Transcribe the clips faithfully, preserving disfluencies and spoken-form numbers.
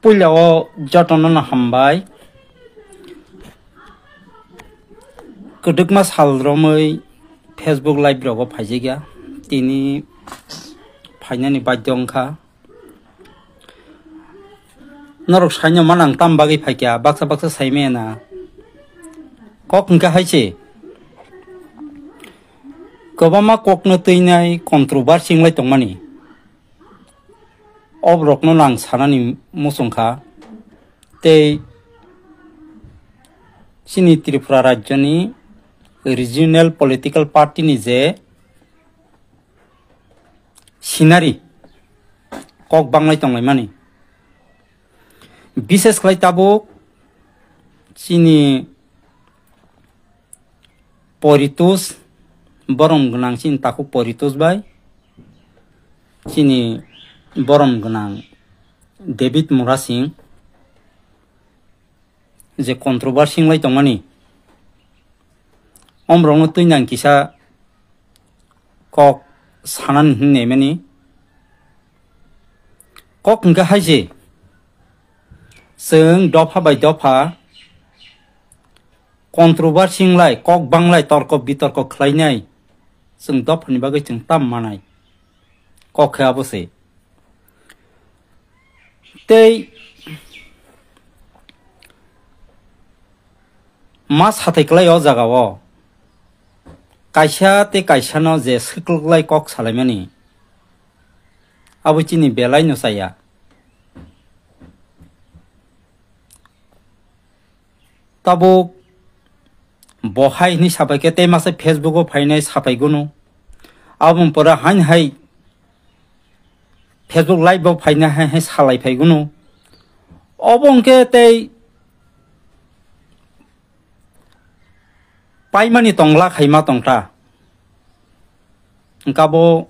Puila o jotono no hambai. Kwdwkma sal romwi Facebook live rogo phaijakya. Tini phainani badhyo wngkha. Norok saino manang tam bagwi phaikya, baksa baksa saimaya na. Kok hwnkha hai se. Kwbangma kokno twinai controversy wnglai tongmani. Oborokno nang sanani muchung kha. Tei chini Tripura rajyoni regional political party ni je scenery kok banglai tonglaimani. Bishes khlai tabuk chini Poritus, borom gwnang chini takhuk Poritus bai, chini borom gwnang David Murasing, je controversy wnglai tongmani, omrokno twi nang kisa kok sanani hwnwi naimani. Kok hwnkhe hai se, chwng dopha bai dopha controversy wnglai, kok banglai, torko bitorko khlainai, chwng dophani bagwi chwng tam manai. Kok khe abo se. Tei ma sathai klai o jaga o kaisa tei kaisa no je swkluklai kok salaimani, abo chini belai no chaya. Tabuk bo hai hwnwi sapai khe tei masa Facebook o phainai sapai gunu. Aboni pore hain hai Facebook live o phainai hai hai salai phai gunu. Obo hwnkhe tei paimani tongla khaima tongta. Hwnkhe abo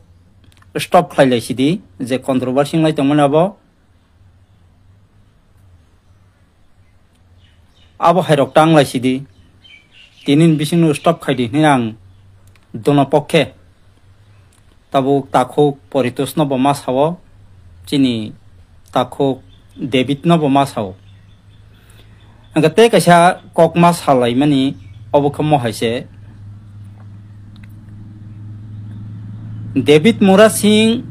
stop khlai lai sidi, je controversy wnglai tongmani abo, abo hairok tang lai sidi. Tini ni bisingno stop khai di hwnwi ang dono pokhe tabuk takhuk Poritusno bo ma sao, chini takhuk David no bo ma sao. Hwnkhe tei kaisa kok ma salaimani, obo khe mo hai se. David Murasing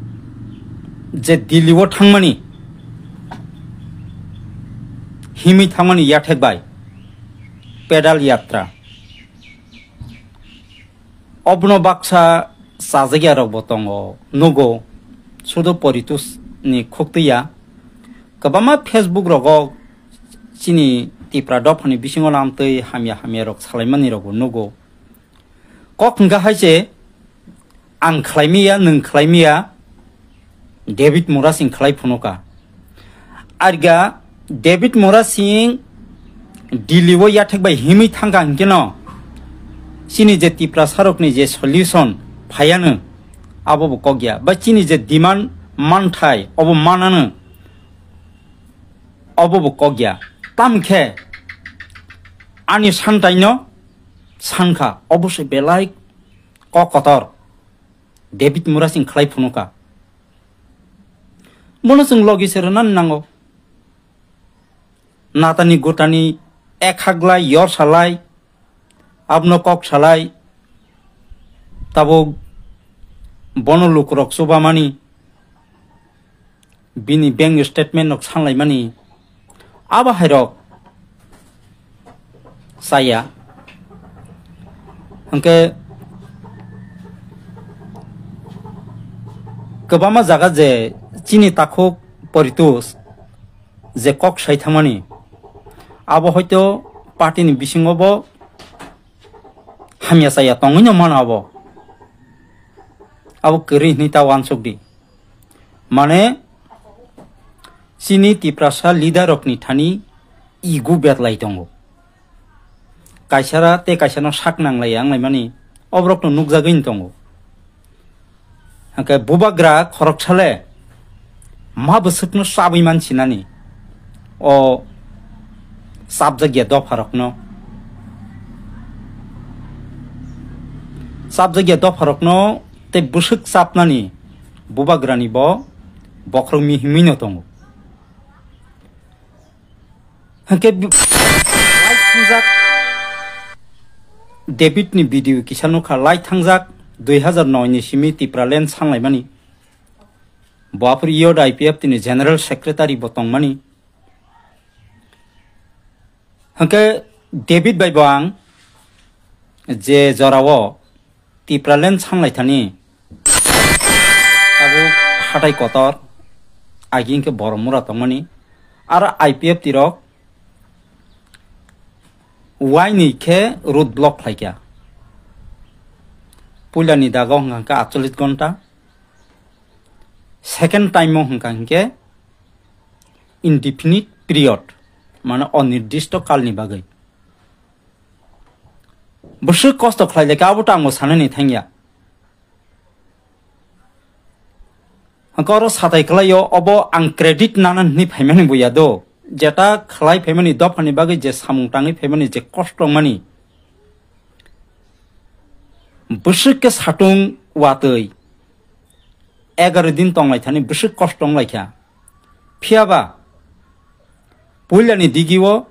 je Delhi o thangmani, himwi thangmani yathek bai, pedal yatra. Obono baksa chajakya rok bo tongo, nugo, sudu Poritus ni khuktuya. Kwbangma Facebook rogo chini Tipra dophani bisingo lamtwi hamya hamya rok salaimani rok bo nugo. Kok hwnkha hai se, ang khlaimaya, nwng khlaimaya, David Murasing khlai phunuka. Arga David Murasing Delhi o yathek bai himwi thangkha hwnkeno chini je Tiprasa rokni je solution phaiyanw abo bo kok ya, ba chini je demand manthai obo mananw obo bo kok ya. Tamkhe ani santaino sankha obo se belai kok kotor. David Murasing khlai phunuka. Bono chwng logi se rwnani nango. Natani gotani ek haglai, yor salai, abno kok salai, tabuk bono lukurok chubamani, bini bank statement rok sanlaimani, abo hairok chaya. Hwnkhe kwbangma jaga je chini takhuk Poritus je kok sai thangmani, abo hoito party ni bisingo bo hamya chaya tongwi no mano abo. Abo kwrwi hwnwi ta uansuk di. Mane, chini Tiprasa leader rokni thani ego betlai tongo. Kaisara tei kaisano sak nanglai wnglaimani oborokno nukjagwi tongo. Hwnkhe bubagra khoroksale ma bwswkno chabwi mansinani o chapjakya dopharokno. Chapjakya dopharokno tei bwswk chapnani bubagrani bo bokhorok mihimwino tongo. Hwnkhe bi-, live thangjak. David ni video kisa nukha, live thangjak, dui hazar noi ni simi Tipraland sanlaimani. Bo aphuru yo I P F T ni General Secretary bo tongmani. Hwnkhe David bai bo ang je jorao Tipraland sanglai thani, abo hatai kotor, agi hwnkhe Boromura tongmani, aro I P F T rok waini khe road block khlaikha. Puilani dago hwnkha khe atchollish ghonta, second time o hwnkha hwnkhe indefinite period, mane onirdisto kalni bagwi. Bwswk kosto khlai laikha, abo to ang bo sanani thangya. Hwnkhe oro satai kwlaio, obo ang credit nana hwnwi phaimani bo ya do. Jeta khlai phaimani dophani bagwi je samung tangwi phaimani je kosto wngmani. Bwswk khe satung watwi egaroh din tonglaithani bwswk kosto wnglaikha. Phiyaba puilani digio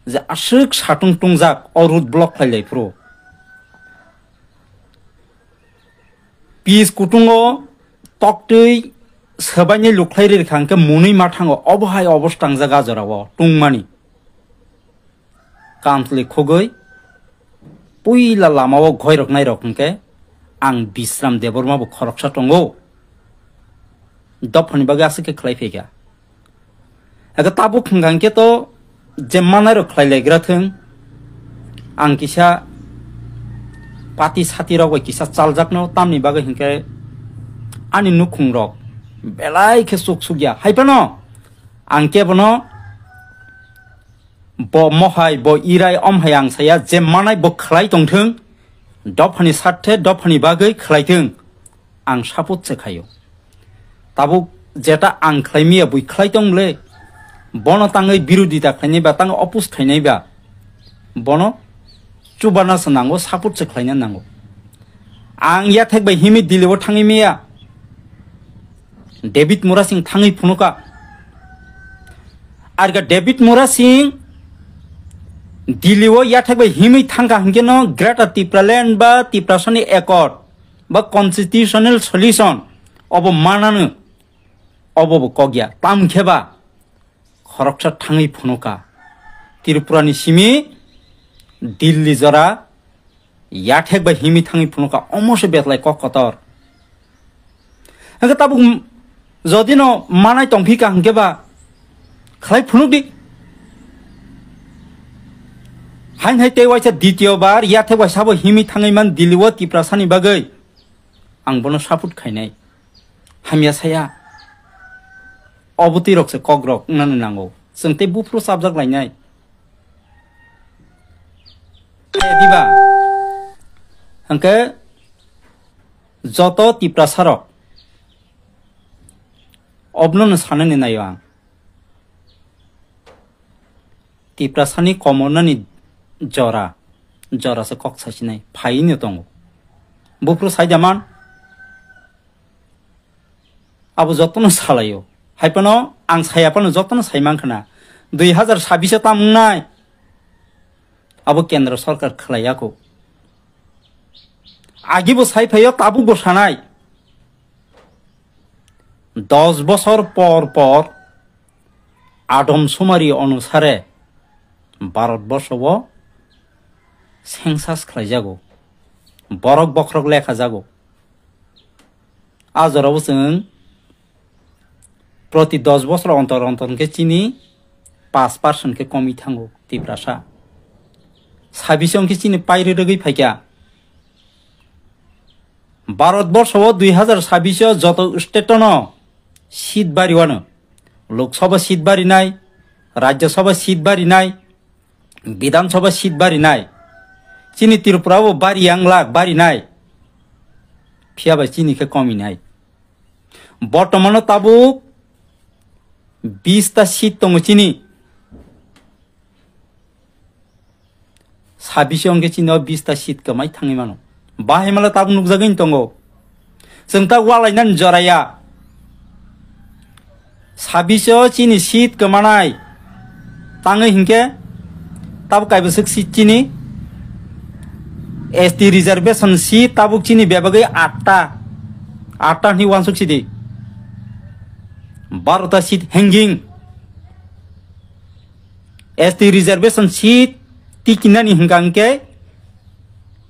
je aswk satung tungjak o road block khlailai phuru. Pis kutungo toktwi swbaini lukhlai rirkha hwnkhe munui ma thango, obo hai obosta wngjak a jorao tungmani. Kamtwlwi khugwi puila lamao goiroknairok hwnkhe ang Bisram Debbarma bo khoroksa tongo. Dophani bagwi aswk khe khlai phaikha. Ego tabuk hwnkha hwnkhe to je manairok khlai laigra thwng, ang kisa pati sati rok bai kisa chaljakno, tamni bagwi hwnkhe ani nukhungrok belai khe chuk sukya. Hai phano ang kebono bo mohai, bo irai, omhai ang saya, je manai bo khlai tongthwng, dophani sarthe, dophani bagwi khlai thwng, ang support se khaio. Tabuk jeta ang khlai miya bui khlai tong le, bono tangwi birodita khlainai ba, tangwi oppose khlainai ba, bono chubana se nango, support se khlaina nango. Ang yathek bai himwi Delhi o thangwi miya, David Murasing thangwi phunuka. Arga David Murasing Delhi o yathek bai himwi thangkha hwnkhe no Greater Tipraland ba Tiprasani Accord ba Constitutional Solution obo manano, obo bo kokya. Tamkhe ba khoroksa thangwi phunuka. Tripurani simi Delhi jora yathek bai himwi thangwi phunuka, omo se betlai kok kotor. Hwnkhe tabuk m-, jodi no manai tongphika hwnkhe ba khlai phunukdi. Hain hai tei waisa ditiyo bar yathek bai sabo himwi thangwi man Delhi o Tiprasani bagwi ang bono support khainai. Hamya saya. Obotwi rok se kok rok wngnani nango. Chwng tei buphuru chapjak lainai. Diba? Hwnkhe joto Tiprasa rok obnono sanani naio ang. Tiprasani komornani jora, jora se kok sasinai phaino tongo. Buphuru saida man, abo jotono salaio. Hai phano ang saya phano jotono sai mankha na. Dui hazar sabbish o tam wngnai. Abo kendro sorkar khlai ya kho. Agi bo sai phaio, tabuk bo sanai. Dos bosor por por adom sumari onusare Bharat borsho o census khlai jago. Borok bokhorok lekha jago. A jorao chwng proti dos bosor ontor ontor hwnkhe chini paanch percent khe komwi thango Tiprasa. Sabbish o hwnkhe chini pairi rwgwi phaikha. Bharat borsho o dui hazar sabbish o joto state no seat bari wano. Lok Sabha seat bari nai, Rajya Sabha seat bari nai, Bidhan Sabha seat bari nai. Chini Tripura bo bari yang lak bari nai. Phiya bai chini khe komi nai. Bortomano tabuk bish ta seat tongo chini. Sabbish o hwnkhe chini o bish ta seat kwmai thangwi mano. Bahai mala tabuk nukjagwi tongo. Chwng ta walainani jora ya. Sabbish o chini seat kwmanai. Tangwi hinkhe tabuk kaibwswk seat chini, S T reservation seat tabuk chini bebagwi atta, atta hwnwi uansuk sidi. Barota seat hanging. S T reservation seat tikinani hwnkha hwnkhe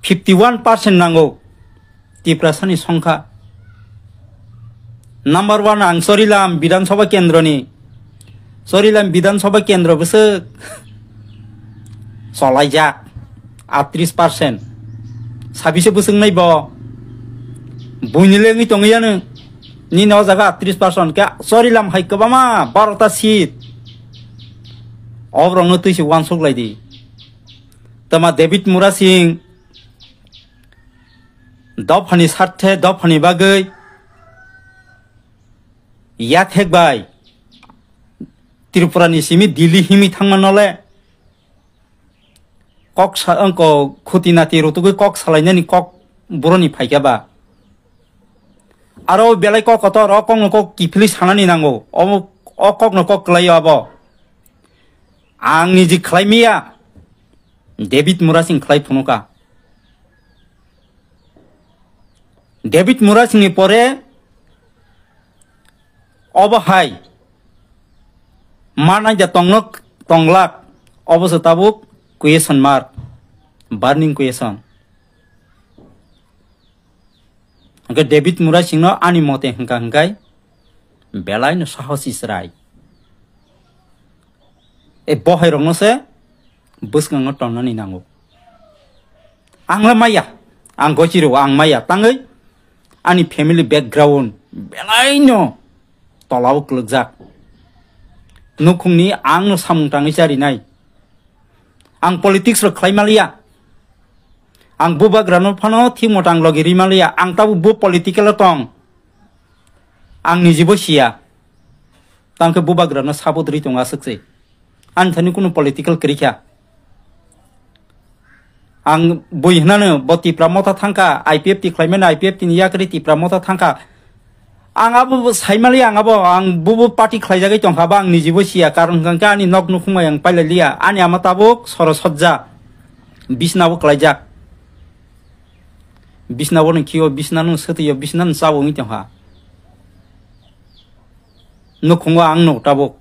fifty one percent nango. Tiprasani songkha. Number one ang Chorilam Bidhan Sabha Kendroni. Chorilam Bidhan Sabha Kendro bwswk cholaijak atris percent. Sabise bwswk nai bo? Buini le wngwi tongwi yano. Nini o jaga atris percent. Khe Chorilam hai kwbangma barota seat. Oborokno twi se uansuk lai di. Tama David Murasing. Dophani sarthe, dophani bagwi yathek bai Tripura ni simi Delhi himi thangma nole kok sa-, ang ko khuti nati rutugwi kok salainani kok buroni phaikha ba. Aro belai kok kotor, o kokno kok kiphilwi sanani nango. O, o kokno kok kwlaio abo. Ang niji khlai miya, David Murasing khlai phunuka. David Murasingni pore obo hai manai da tongno tonglak, obo se tabuk question mark, burning question. Hwnkhe David Murasingno ani mote hwnkha hwnkhe belaino sahos Israel. E bohairokno se bwskango tonnani nango. Ang le maya, ang gochiro ang maya, tangwi ani family background belaino tolao kwlwkjak. Nukhungni angno samung tangwi charinai. Ang politics rok khlai maliya. Ang bubagrano phano thik motang logi ri maliya. Ang tabuk bo political o tong. Ang nijibo siya. Tangkhe bubagrano support ri tongo aswk se. Ani thani kunu political kwrwi kha. Ang bui hinano bo Tipra motha thangkha, I P F T khlaimani, I P F T ni yakri Tipra motha thangkha. Ang abo bo saimali, ang abo, ang bubo party khlaijagwi tongkha, ba ang nijibo siya, karon hwnkha khe ani nok nukhungbai ang pailai liya, ani ama tabuk soro sojja, bisna bo klaijak. Bisna bo nung khio, bisna nung swtwio, bisna nung chabo wngwi tongkha. Nukhungo ang nuk tabuk.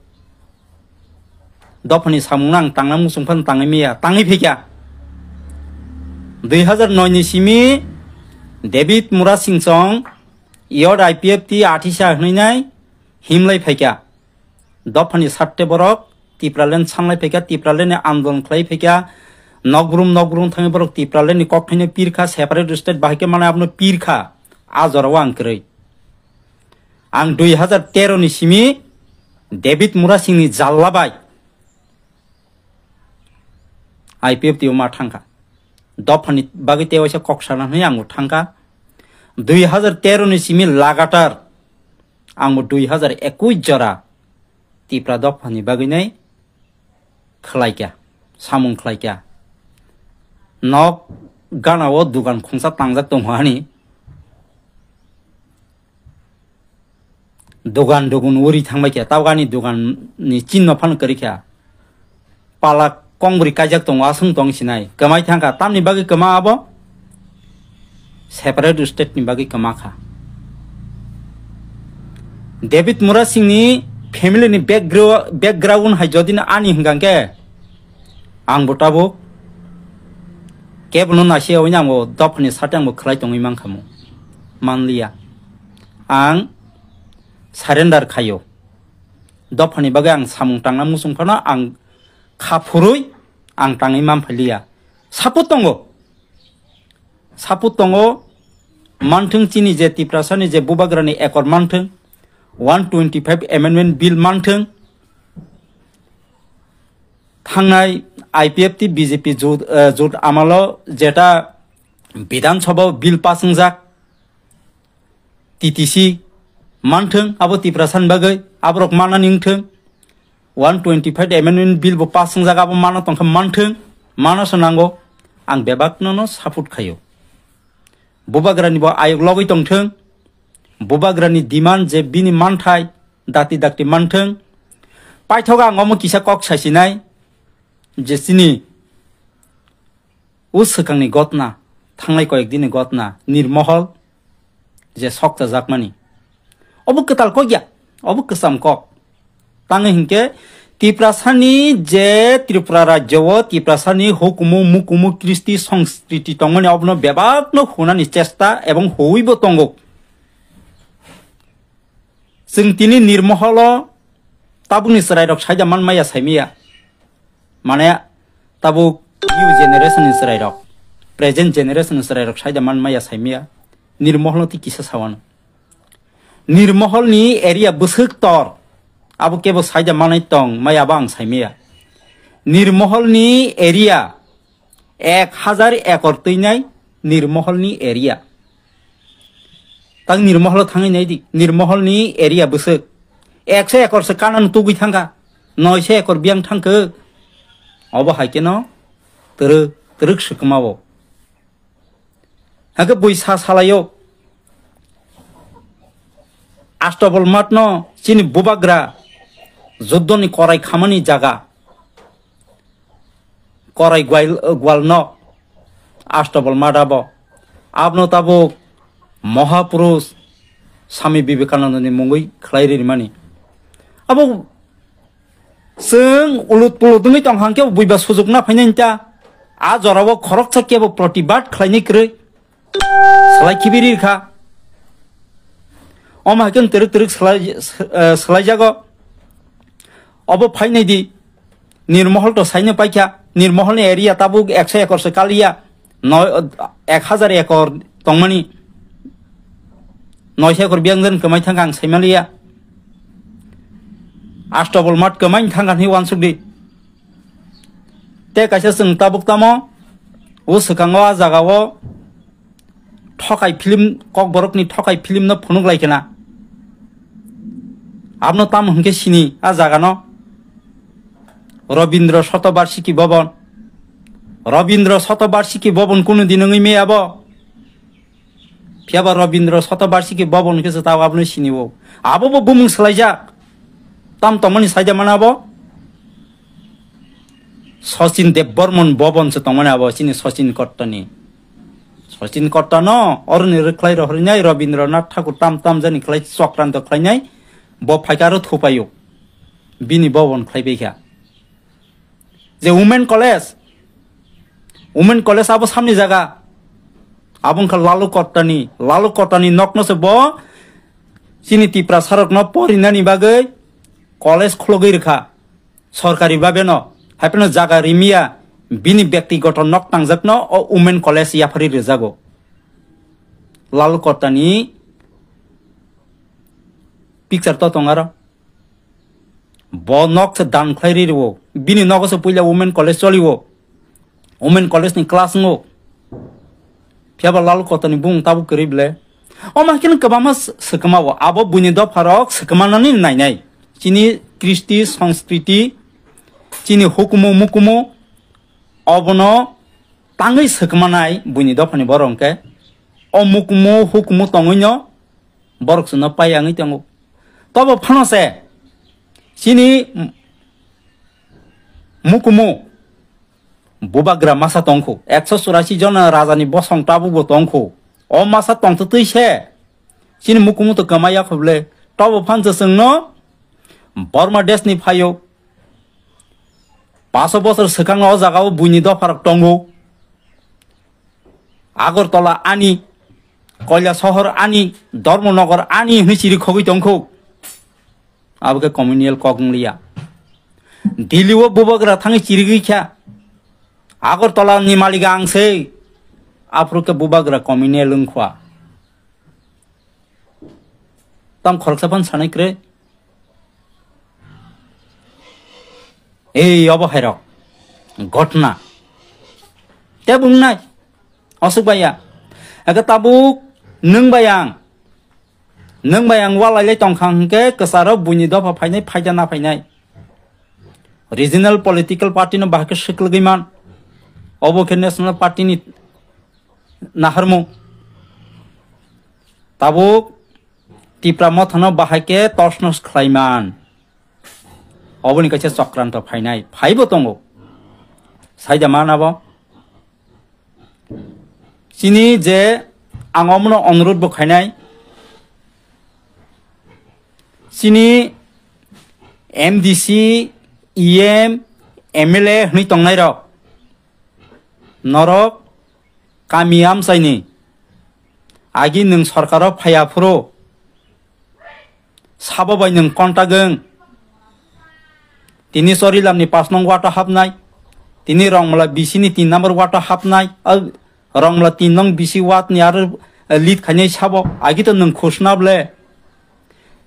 Dophani samungno ang tangna muchung phano tangwi maya, tangwi phaikha. Dui hazar noi ni simi David Murasing chong Yod I P F T athisa hwnwi nai himlai phaikha. Dophani sarte borok Tipraland sanglai phaikha, Tipraland ni andolon khlai phaikha. Nokbrum nokbrum thangwi borok Tipraland ni kokthaino pirkha, separate state bahai khe manai abono pirkha. A jorao ang kwrwi. Ang dui hazar tero ni simi David Murasing ni jalla bai I P F T o ma thangkha. Dophani bagwi tei waisa kok sana hwnwi ang bo thangkha. Dui hazar tero ni simi lagatar ang bo dui hazar ekush jora Tipra dophani bagwi nai khlaikha, samung khlaikha. Nok gana o dugan khungsa tangjak tongo ani. Dugan dugun uri thangbai kha, tabuk ani dugan ni chinno phano kwrwi kha. Pala kongbri kaijak tongo, aswng tong sinai. Kwmai thangkha, tamni bagwi kwma abo? Separate state ni bagwi kwma kha. David Murasing ni family ni backgro-, background hai jodi no ani hwnkha khe, ang bo tabuk kebono naisiyawino ang bo dophani sati ang bo khlai tongwi mankha mo. Manliya. Ang surrender khaio. Dophani bagwi ang samung tangna muchung phano ang kha phurwi ang tangwi manphailiya. Support tongo. Support tongo. Manthung chini je Tiprasani je bubagrani ekor manthung. One twenty five amendment bill manthung. Thangnai I P F T B J P jut, eh, jut amalo jeta Bidhan Sabha bill pass wngjak, T T C manthung, abo Tiprasani bagwi, aborok manani wngthung, one twenty five amendment bill bo pass wngjak, abo mana tongkha manthung, mana se nango, ang bebakno no support khaio. Bubagrani bo ayok logwi tongthung, bubagrani demand je bini manthai, dakti dakti manthung. Paithogo ang omo kisa kok sasinai, je chini o swkangni gotna, thanglai koyek dini gotna, Nirmohol je sokchajakmani. Obo kwtal kok ya, obo kwcham kok. Tangwi hinkhe Tiprasani je Tripura rajyo o Tiprasani hukumu mukumu kristi songskriti tongmani obono bebakno hunani chesta ebong huibo tongo. Chwng tini Nirmoholo tabukni chwrairok saida manmaya saimaya. Mane tabuk new generation ni chwrairok, present generation ni chwrairok saida manmaya saimaya. Nirmoholo tei kisa sawano. Nirmoholni area bwswk tor, abo kebo saida manai tong maya abo ang saimaya. Nirmoholni area ek hajar ekor twinai Nirmoholni area. Tang Nirmoholo thangwi naidi, Nirmoholni area bwswk ekso ekor se kanan tugwi thangkha, noiso ekor biyang thangkhe. Obo hai kheno twrwk twrwk swkma o. Hakhe bui sa salaio. Astobol matno chini bubagra juddoni korai khamani jaga. Korai gwal, gwalno Astobol mat abo. Abno tabuk Mahapurush Swami Vivekanandani mungwi khlai rimani. Abo chwng ulut pulut wngwi tong hang khe buiba sujuk na phainai ta. A jorao khoroksa kebo protibad khlainai kwrwi. Salai khibi ri kha. Omo hai khe twrwk twrwk salai, eh, salai jago. Obo phainai di. Nirmohol to saino paikha. Nirmoholni area tabuk ekso ekor se kaliya. Noi, ek hajar ekor tongmani. Noiso ekor biyang jan kwmai thangkha ang saimaliya. Astobol mat kwmai thangkha hinwi uansuk di. Tei kaisa chwng tabuk tamo, o swkango a jagao thokai film, Kokborokni thokai film no phunuk lai khna. Abno tamo hwnkhe sini a jagano Robindra Shatabarshiki Bhavan. Robindra Shatabarshiki Bhavan kunu din wngwi maya bo? Phiya ba Robindra Shatabarshiki Bhavan khe se tao abono sini o. Abo bo bumung swlaijak. Tam tongmani saida mana bo? Sachin Debbarman Bhavan se tongmani abo chini Sachin Kottani. Sachin Kottano oroni rwkhlai rohornai Rabindranath Thakur tam tam jani khlai chokranto khlainai bo phaikha aro thupaio. Bini Bhavan khlai baikha. Je Women College, Women College abo samni jaga. Abo wngkha Lalu Kottani, Lalu Kottani nokno se bo chini Tiprasarokno porinani bagwi college khulogwi rwkha. Sorkari babeno, haiphano jaga rimiya, bini bektigoto nok tangjakno o Women College yapharwi rwjago. Lalu Kottani picture to tong aro. Bo nok se dan khlai ri rwo. Bini nogo se puila Women College choli o. Women College ni class wngo. Phiya ba Lalu Kottani bung tabuk kwrwi ble. O ma khe kwbangma s-, swkma o. Abo buini dopha rok swkma nani nainai. Chini kristi, sanskriti, chini hukumu, mukumu, obono tangwi swkma nai buini dopha ni borok hwnkhe. O mukumu, hukumu tongwi no borok chwngno pai yangwi tongo. Tobo phano se chini m-, mukumu bubagra masa tongkhu, ekso churasi jona rajani bosong tabukbo tongkhu. O masa tongtwtwi se chini mukumu to kwmai yakho ble. Tobo phansa chwngno Burma deshni phaio. Paso bosor swkangno o jagao buini dopharok tongo. Agartala ani, Koilasohor ani, Dharmanagar ani hwnwi chiri khogwi tongkhu. Abo khe communal kok wngliya. Delhi o bubagra thangwi chirigwi kha. Agartala ni malik ang se. Aphuru khe bubagra communal wngkha. Tam khoroksa phano sanai kwrwi. Ei obo hairok. Ghotna. Tei bung nai. Aswk bai ya. Eke tabuk nwng bai ang. Nwng bai ang walai lai tongkha hwnkhe kwcharo buini dopha phainai phaida na phainai. Regional political party no bahai khe swklwgwi man. Obo khe national party ni naharmung. Tabuk Tipra Mothano bahai khe tosnos khlaiman. Oboni kaisa chokranto phainai, phaibo tongo. Saida mana bo. Chini je ang omono onurodh bo khainai. Chini M D C, E M, M L A hwnwi tongnai rok. Norok kami amchaini agi nwng sorkaro phaiya phuru sabo bai nwng contact wng. Tini Chorilamni pas nong ward o hapnai, tini Rongmala B C ni tin number ward o hapnai, ah, Rongmala tin nong B C ward ni aro, eh, lead khainai sabo, agi to nwng khusna ble.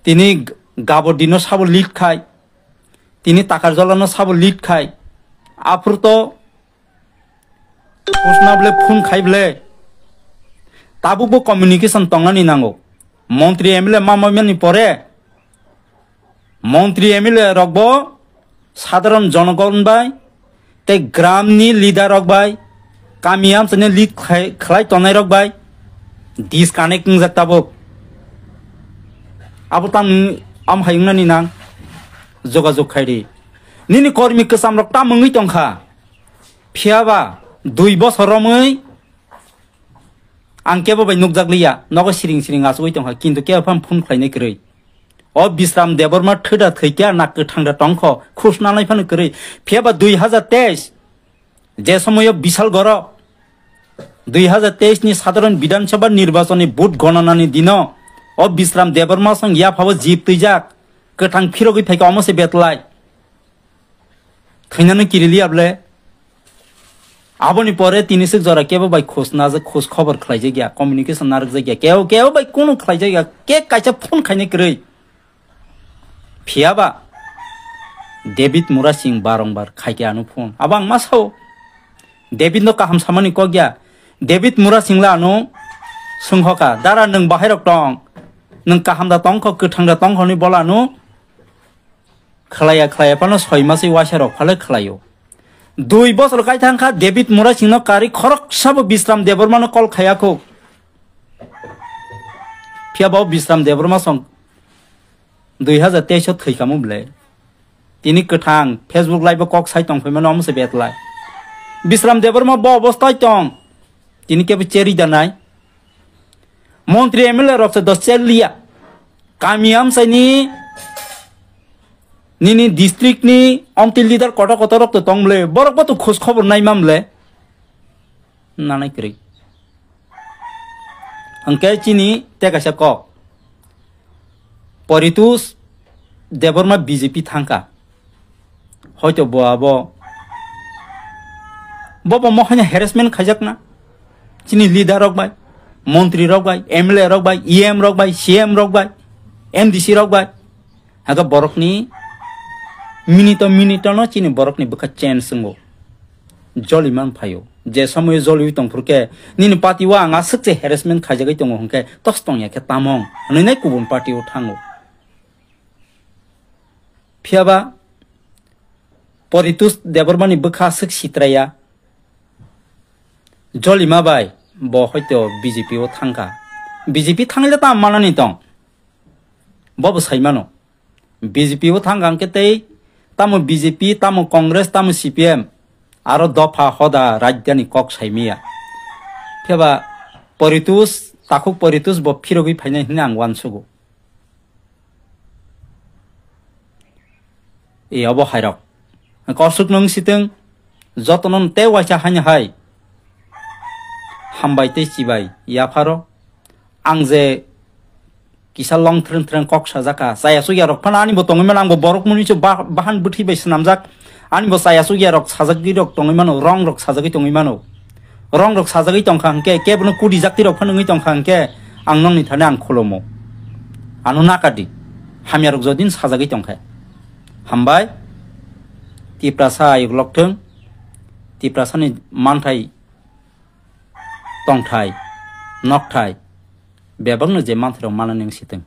Tini G-, Gabardino sabo lead khai, tini Takarjolano sabo lead khai, aphuru to Khusna ble phone khai ble. Tabuk bo communication tongnani nango. Montri M L A ma mamani pore. Montri M L A rok bo sadharon jonogon bai tei gram ni leader rok bai, kami amchani lead khai, khlai tongnai rok bai disconnect wngjak tabuk. Abo tang am hai wngnani nang jogajog khai di. Nini kormi kwcham rok tam wngwi tongkha. Phiya ba dui bosor romwi ang kebo bai nukjak liya, nogo siring siring achugwi tongkha, kintu kebo phano phone khlainai kwrwi. O Bisram Debbarma thwda thwikya na kwthang da tongkho, khusnanai phano kwrwi. Phiya ba dui hazar teis, je somoyo Bishal Goro, dui hazar teis ni sadharon Bidhan Sabha nirbachon ni vote gonanani dino o Bisram Debbarma song yaphabo jip twijak, kwthang phirogwi phaikha omo se betlai. Thwinani kiriliya ble. Aboni pore tini swk jora kebo bai khus najak, khus khobor khlaijak ya, communication narwkjak ya, kebo, kebo bai kunu khlaijak ya, ke kaisa phone khainai kwrwi. Phiya ba David Murasing barongbar khaikhe ano phone. Abo ang ma sao. David no kaham samani kok ya. David Murasing la ano swngkhoka, "Dara, nwng bahai rok tong? Nwng kaham da tongkho, kwthang da tongkho?" hwnwi bola ano khlaiya khlaiya phano soi maswi waisa rok phale khlaio. Dui bosor kai thang kha David Murasing no kari khoroksa bo Bisram Debbarma no call khaiya kho. Phiya bo Bisram Debbarma song dui hazar teis o thwi kamo ble. Tini kwthang Facebook live o kok sai tong phai mano omo se betlai. Bisram Debbarma bo obostai tong. Tini kebo cheri da nai. Montri M L A rok se dos chel liya. Kami amsai ni nini district ni omti leader kotor kotor rok to tong ble. Borok bo to khos khobor nai mam ble. Nanai kwrwi. Hwnkhe chini tei kaisa kok. Poritus Debbarma B J P thangkha. Hoito bo abo, bo bo mohai harassment khaijakna. Chini leader rok bai, montri rok bai, M L A rok bai, E M rok bai, C M rok bai, M D C rok bai. Haga borokni minute minute no chini borokni bwkha change wngo. Joli man phaio. Je somoyo joliwi tong phuru khe nini party o ang aswk se harassment khaijagwi tongo hwnkhe tos tongya khe tamong hwnwi nai kubun party o thango. Phiya ba Poritus Debbarmani bwkha aswk sitraya. Jolima bai bo hoito B J P o thangkha. B J P thangwi le tamo manani tong? Bo bo sai mano. B J P o thangkha hwnkhe tei tamo B J P, tamo Congress, tamo C P M, aro dopha hoda rajdhani kok sai maya. Phiya ba Poritus, takhuk Poritus bo phirogwi phainai hwnwi ang uansugo. E obo hairok. Korsuk nung sitwng, jotono tei waisa haino hai. Hambai tei chibai yapharo. Ang je kisa long threng threng kok sajaka, chaya chukya rok phano ani bo tongwi mano, ang bo borok mwnwi se ba-, bahan bwthwi bai swnamjak. Ani bo chaya chukya rok sajagwi rok tongwi mano, rong rok sajagwi tongwi mano. Rong rok sajagwi tongkha hwnkhe, kebono kudi jakti rok phano wngwi tongkha hwnkhe, ang nokni thani ang khulumo. Ano nakadi. Hamya rok jodin sajagwi tongkhe. Hambai. Tiprasa ayuk lokthwng. Tiprasani manthai, tongthai, nokthai, bebakno je manthai rok manani wng sitwng.